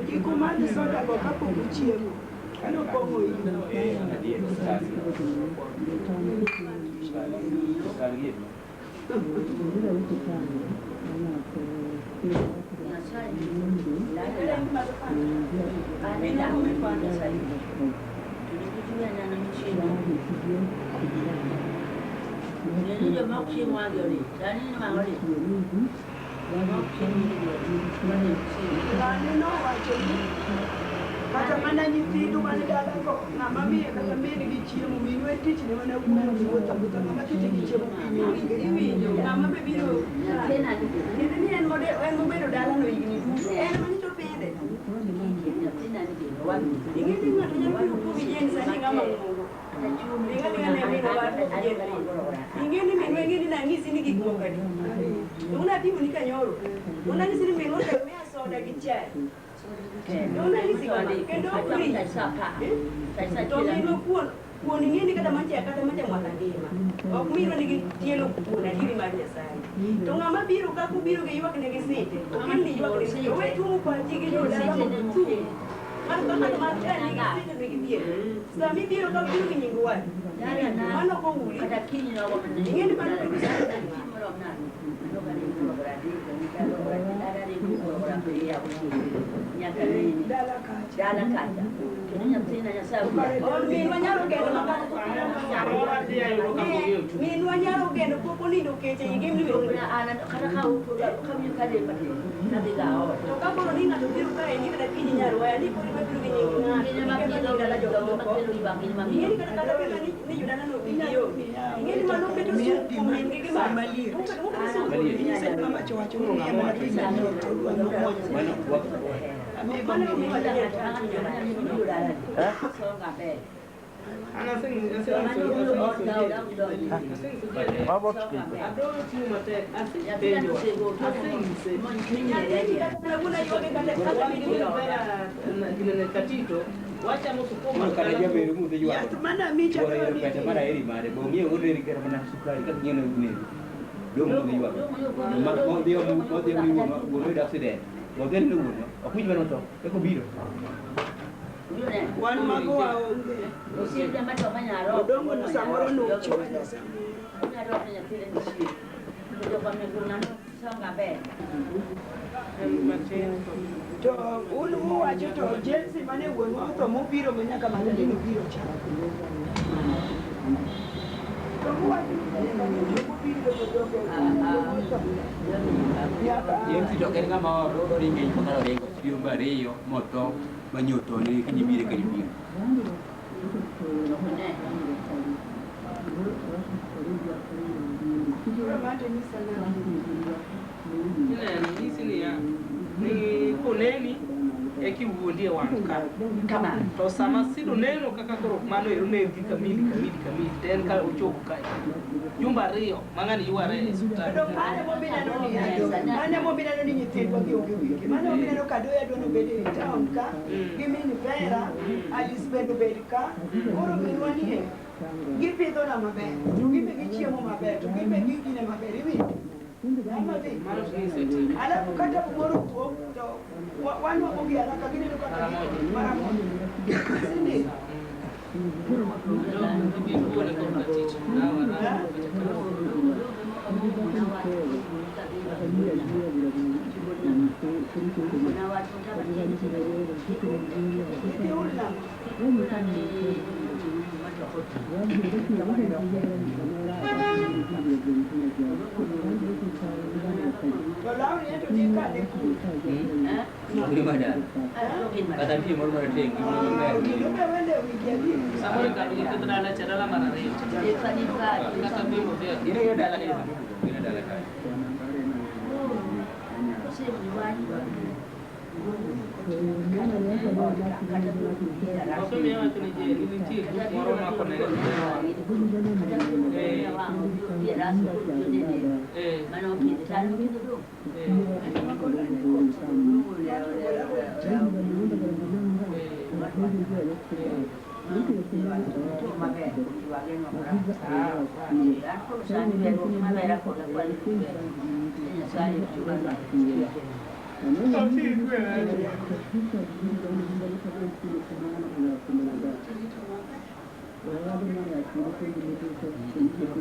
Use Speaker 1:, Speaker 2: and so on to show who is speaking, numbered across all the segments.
Speaker 1: Kik umadh soda go kapok uchiemo. Kane opong'o iu. Ng'ane nowacho ni kata mana nyithindu man dalago ng'ama miye kata min gi chiemo minu en tichne mana wuoyo wuotho awuotha ng'ama kete gi chiemo piny onge iwinjo ng'ama be biro tiende ni en mode en mobedo dalano higni duto en manyicho pidhe ing'e ni ng'ato nyalo biro kuomi jien sani ng'ama ng'ongo ringa ringa ne min war jien ing'e ni minwa ing'e ni nang'isi ni gik moko adi to unatimo ni kanyoro unang'isi ni minwa otek miya soda gi chai unang'isi kama kendo free to minwa kuon kuon ing'e ni kata mancha kata mancha mwaka ngima ok minwa nigi tielo kuon adieri mar Nyasaye to ng'ama biro kaka obiro gi ywak nigi site okelni ywak ne site owe tuomo pachi gi jodala mondo othum ng'ato ka ng'ato mar ka nigi site nigi dhier sama ibiro ka obiro gi nying wadu mano ok ouli ing'e ni mano tugo site Dala kacha. Minwa nyalo geno minwa nyalo geno pok onindo kech e higa to ka koro ni ng'ato biro kae ni kata kiny nyarwaya ni koro ibiro gi nying ng'ato iketho nying dala jomoko ing'e ni kata kata bed ni jodala no bi yo ing'e ni mano keto sum kuom min gi gima oketo sum
Speaker 2: Mama chowacho ni miya mana pi maliet to odwa nomuonyo.
Speaker 1: Mano emomiyo
Speaker 3: Kata jaber mudhi ywak.
Speaker 2: Yath mana micha
Speaker 3: Wuoro yudo pesa mar aheri mare, bo ng'iewo oderi kata mana sukari kaka ng'iewo ne uneri. Dong' modhi ywak. Modhi modhi wuon wuon oyudo accident. Modhi ne wuon ok winj mana otho, eka obiro.
Speaker 2: Wan mago waonge. Odongo no samoro nochwanye samoro. To un uwacho to James mane wuonwa otho mobiro ma nyaka mana ni nobiro cha. To uwacho ni mobiro to doke otho. Nyaka
Speaker 3: James to ok en ng'ama oringo e kaka oringo jumbe ariyo motho manyoto ni kiny biro kiny biro.
Speaker 2: Koro mano nyisa nang'o?
Speaker 4: Ineno, nyisi niya, ni koneni eka iwuondi e wang' ka. To sama Sido neno kaka koro mano ero ne dhi kamili kamili kamili to en ka ochopo kae. Jumbe ariyo ma ng'ani yware e osiptal.
Speaker 2: To mano emomiyo ni mano emomiyo ni nyithindwa gi onge wigi. Mano emomiyo ka Kadoya dwa nobed e town ka gi min Vera, Alice bende obed ka. Koro minwa nie gipidhona maber, to gibe gichiemo maber, to gibe gigine maber, iwinjo? Ama dhi.
Speaker 4: Mano to nisetimo.
Speaker 2: Alafu kata kumoro wuok to wanwang'o gi haraka gineno kaka mara moja. Si ndio?
Speaker 4: Dok ibi wuone korka tich. Rawa rawa.
Speaker 2: Idhi ul nang'o? To lawni ento nikane kure?
Speaker 3: Gini madala. Kata nitie moro marateng' gi moro maber.
Speaker 2: Kendo be wende wigi adi?
Speaker 4: Samoro ikalo gi keth dala cha dala mar ariyo. Kata bimbo dhi.
Speaker 3: Gin e dala kae sanduku, gin e dala kae.
Speaker 4: Koso miyo wacho ni je, ni nitie group moro ma konere gi dewa. Eh.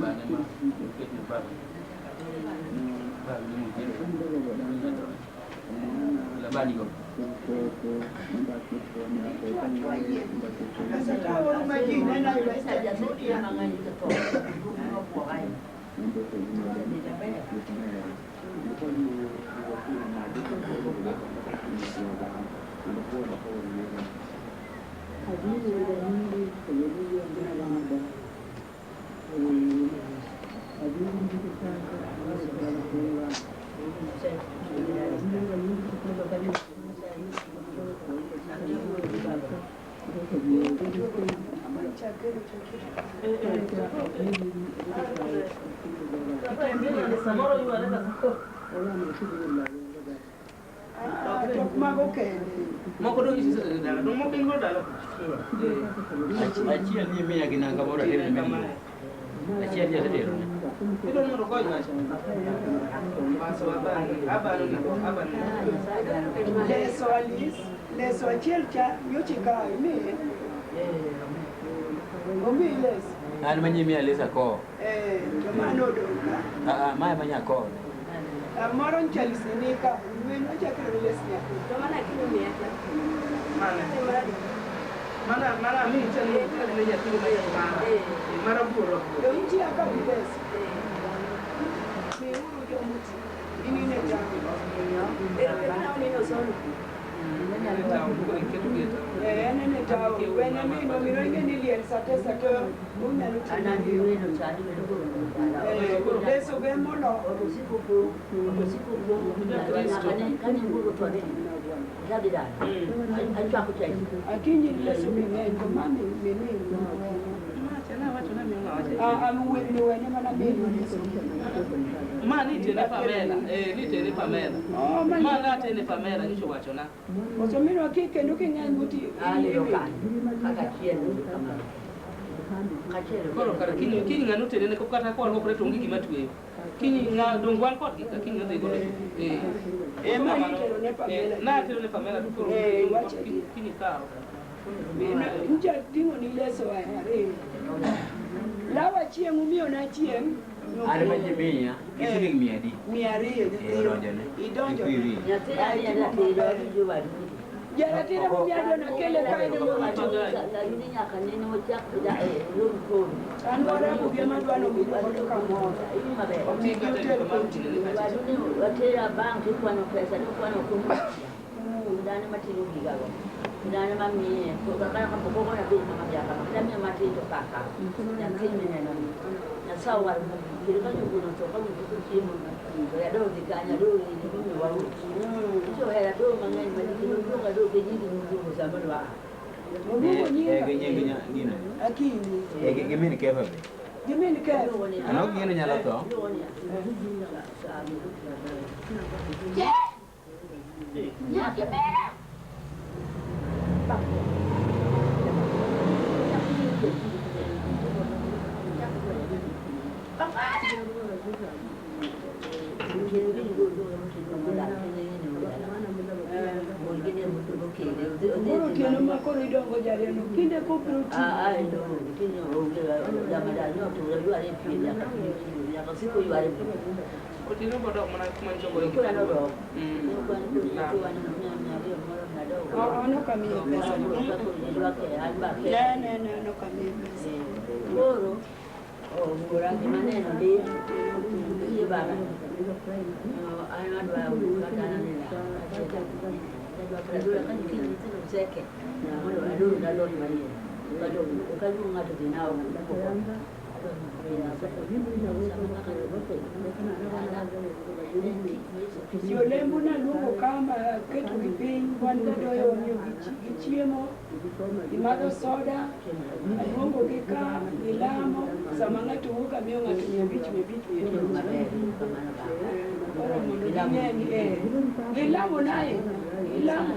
Speaker 3: Bane ma oket ne bab. Bab ni mujero. Labani go.
Speaker 2: Pesa kaoro ma ji neno e Western Union.
Speaker 4: Samoro yware ka
Speaker 2: Ah, tok mago kende.
Speaker 4: Moko dong' isetere dala, dong' moko in go dala.
Speaker 3: Achiel ni miya gi nanga moro atere ne min. Achiel ni asetero ne.
Speaker 4: Idwa ni mondo okony wacha? Baso abani, abano gigo, abano.
Speaker 2: Leso Alice, leso achiel cha nyocha ikawo imiye. Omiyi leso.
Speaker 3: An manyie miya lesa kowo.
Speaker 2: Eh, to mano odong' ka.
Speaker 3: Ah ah, mae manya kowo.
Speaker 2: Moro ncha Alice ne ni ka, min ochakre ni les nyathi.
Speaker 1: To mana kiny miya cha.
Speaker 4: Mane?
Speaker 1: Mari.
Speaker 4: Mana mana mi cha ni ne nyathi ma mara. Mara buoro.
Speaker 2: To inchi aka wi leso. Miuru jomoti. Inine town.
Speaker 1: Ero kendo na osono.
Speaker 2: Eh, en e town. Wene mino mino ing'e ni liel sate sate unyalo timo. Eh, leso be molo. Akinyi leso be ng'eny to ma minu Ah, ah, wene mana minu leso.
Speaker 4: Ma nitere Pamela, eh nitere Pamela.
Speaker 2: Oh, ma
Speaker 4: Ma natene Pamela nyicho wachona.
Speaker 2: Koso minwa ki kendo king'eny moti.
Speaker 4: Koro kar kiny kiny ng'ano tere ne kata kwa luokre to onge gima tweyo. Kiny ng'a dong wan kodgi ka kiny odhi godo. Eh.
Speaker 2: Eh, ma itero ne Pamela.
Speaker 4: Na tero ne Pamela to koro
Speaker 2: Eh, wacho
Speaker 4: kiny kiny ikawo.
Speaker 2: Ncha ting'o ni leso ariyo. Lawa chieng' umiyo na chieng'.
Speaker 3: An manyie miya, gi siling mia adi.
Speaker 2: 200
Speaker 3: Eh,
Speaker 2: nyithindo.
Speaker 3: odonjone.
Speaker 2: Idonjo.
Speaker 3: Ikwiri.
Speaker 2: Jaratiro momiyo adwa nakele kae ne morito. An warabu gi ema adwa nomino godo kamoro.
Speaker 4: Oting' kata e duka mar oting'o ne kacha.
Speaker 2: Oluongo
Speaker 3: Eh,
Speaker 2: nyinga.
Speaker 3: gi nying gino.
Speaker 2: Akinyi.
Speaker 3: Eh, gi min Kefa be.
Speaker 2: Gi min Kefa.
Speaker 3: Ano gino nyalo tho?
Speaker 2: Koro otieno ma koro idongo jarieno kinde kobiro tiyo.
Speaker 4: Otieno bodok mana kuma nchogo gi.
Speaker 2: An ok amiye pesa. Ne, ne, ne, an ok amiye pesa.
Speaker 5: Koro Wuora gima neno lit yie baba an adwa kata ka nyithindo seke mondo adol alot manyien ok aluong ng'ato dhi nawo
Speaker 2: Jolembo naluongo kama keto gi piny wan gadoyo wamiyo gi chiemo gimadho soda aluongo gi ka gilamo sama ng'ato wuok amiyo ng'ato 500 500 500. Koro mondo ging'e ni gilamo naye gilamo.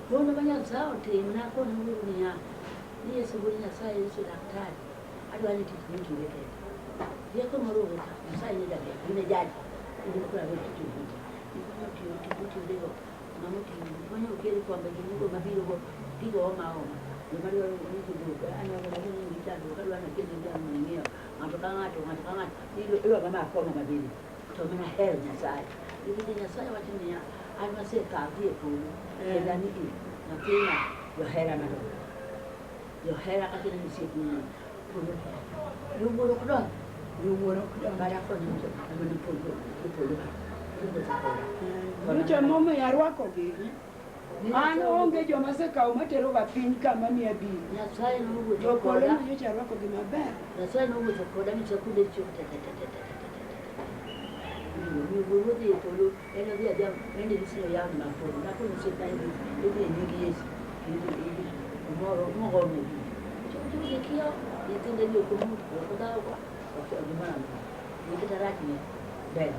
Speaker 5: Kono ma Nyasaye otimna kono niya ni Yesu wuod Nyasaye Yesu daktari adwa ni tich mitire kende rieko moro onge ka Nyasaye ne jaber in e jaji in koro awe tich owinji tiyo tich ng'ama oting'o manyo okel kombe gi gigo mabiro go gigo oma oma joma dwaro ni gigo aneno ni gi chandruok adwa ni akel jal mondo ing'iew ng'ato ka ng'ato ng'ato ka ng'ato idwa mama akoma mabiro to mana hero Nyasaye nikech Nyasaye wacho niya an wasekadhi e polo kendo an gi nyathina johera madongo johera kaka ineno osiepni polo hera jowuoro ok donj
Speaker 2: Jowuoro ok donj.
Speaker 5: Bada koni mana polo polo
Speaker 2: Nyocha momiyo arwakogi an onge joma osekawo materoga piny kama miya biro.
Speaker 5: Nyasaye nowuotho
Speaker 2: Jopolo
Speaker 5: koda
Speaker 2: nyocha arwakogi maber.
Speaker 5: Nyasaye nowuotho koda michakunde chok te te te te te te te te te wuoro dhi e polo en odhi adhiya en dirisni oyaw ni mag polo nakono osiepna idhi e nying Yesu moro mogo ne chok kia nyithinde ni ok omut ok odhaw ok gimoro amora nikech rach ne ber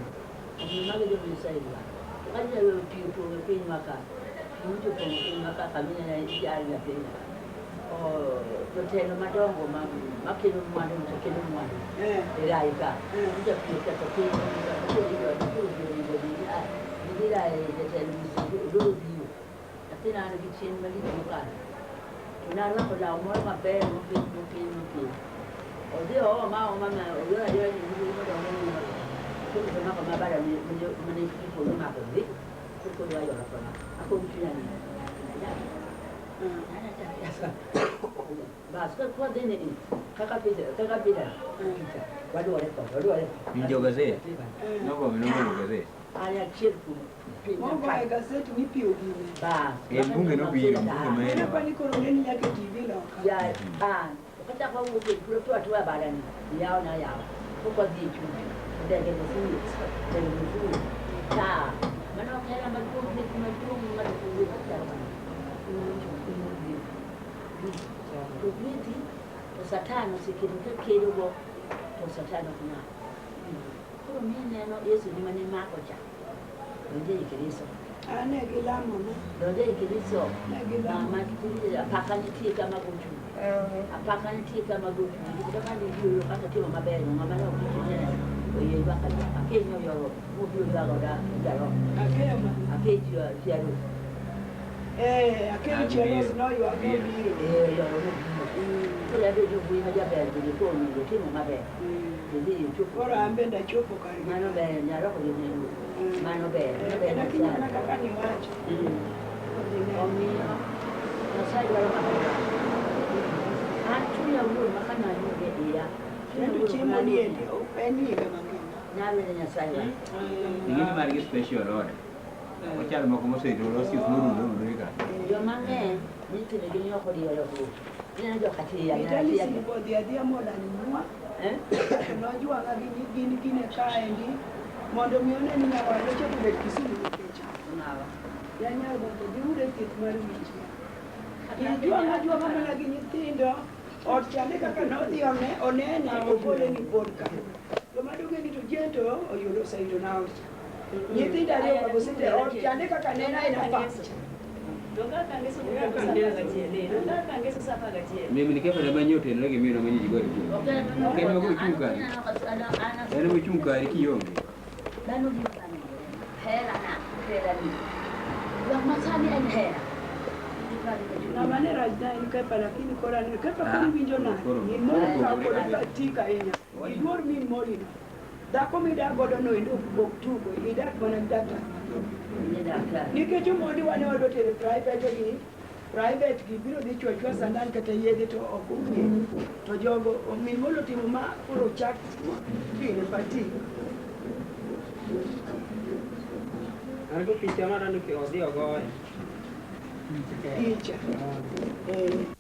Speaker 5: omiyo mago joma Nyasaye dwaro to ka inyalo pi opong'o e pinywa ka pi nyocha opong'o e pinywa ka kama ineno ijaro nyathina jotelo madongo makelo mwandu nyocha kelo mwandu e rai ka nyocha pi oketho piny gidhi rae jatelo Odolo biro nyathina an gi chien malich mokalo to narwako law moro maber mopidh mopidh mopidh odhi ooma aoma ma oyora ayora ni modongo koro to mako mabada mane polo mako dhi koro ayora kama akon chunya ni bas ka kwa dhi ni kaka pita kaka pita waduore kod waduore
Speaker 3: Winjo gazet. Nogo nogo gazet.
Speaker 5: an achiel kuom piny
Speaker 2: Mogo e gaset ni pi ogine.
Speaker 5: bas
Speaker 3: En bunge nobiro, bunge
Speaker 2: Mano
Speaker 3: mahero.
Speaker 2: pani koro oneni nyaka e TV loka.
Speaker 5: ya an okachako wawuok e puro to atwa badani yawo na yawo pok wadhi e chumbi ndege nofuyo ndege nofuyo ta mano ok hera maduong' nek maduong' ng'ato fuyo machalo kamano to gwedhi to Satan oseketo ka kedogo to Satan ok nyal koro mineno Yesu ni mane mako cha donje ei Kristo
Speaker 2: An e gilamona.
Speaker 5: donje ei Kristo
Speaker 2: Ne gilamo.
Speaker 5: mama apaka nitie kama gochung' apaka nitie kama gochung' nikech kaka nibiro kata timo maber no ng'ama ne ok ichune oyie ywak aywaka akenyo yoro mobiro ywago da jaro
Speaker 2: Akeyo ma.
Speaker 5: akecho chiaro
Speaker 2: Akeyo chiaros noywak nobiro.
Speaker 5: Yoro mobiro koro abedo wuoyi ma jaber bende kononego timo maber tidhi ichopo
Speaker 2: Koro an bende achopo kargi.
Speaker 5: mano ber nyarwako gi nengo mano ber mano ber
Speaker 2: Lakini mana kaka niwacho.
Speaker 5: Omiyo Nyasaye dwaro ng'ama dwaro an chunya wuon ma kanayude iya chunya
Speaker 2: Kendo
Speaker 5: wuon
Speaker 2: chiemo
Speaker 5: ma
Speaker 2: ni
Speaker 5: kanayude
Speaker 2: endi ok en higa mangima.
Speaker 5: nyalo Nyasaye wa
Speaker 3: Ing'e mar gi special order. Ochal moko moserudo osius morudo rudo ka.
Speaker 5: joma ng'eny nyithindgi ni oko diyore ok wuok ineno joka tiya
Speaker 2: Vitalis odhi adhiya modanynwa to nojwang'a gi gin gine kaendi mondo mi one ni nyawadwa ochopo bet Kisumu nikech
Speaker 5: ng'awa
Speaker 2: janyal to giyude thieth mar wich. Ijwang'a ajwang'a mana gi nyithindo ot chande kaka nodhi onene ogole ni pod ka. Joma duge ni to jento oyudo oseyudo na ot cha. Nyithindo ariyo ka gosete ot chande kaka nena en apar.
Speaker 3: Mimi ni kefa na nyote ndio mimi na mwenye jigori tu. Ok en mago chung kari. En mago chung kari kionge.
Speaker 5: Dhano biro dhano hera na Tela ni. Ywak masani en hera.
Speaker 2: Ng'ama ne rach na en Kepa lakini koro aneno Kepa koro iwinjo nade?
Speaker 3: Koro-
Speaker 2: Min moro
Speaker 3: koro
Speaker 2: kawo
Speaker 3: opogore
Speaker 2: kode
Speaker 3: kabisa.
Speaker 2: patik ahinya. Iluor min molino. Dhako midak godo no endo ok tugo, idak mana gi daktari.
Speaker 5: Ne daktari.
Speaker 2: Nikech Omondi wane wadwa tero private gi, private gi biro dhi chwo achwoa sandan kata yedhe to ok ong'e. To jogo, min molo timo ma koro chak gine patik.
Speaker 4: An go picha mar aneno odhi ogoye.
Speaker 2: Picha. Eh.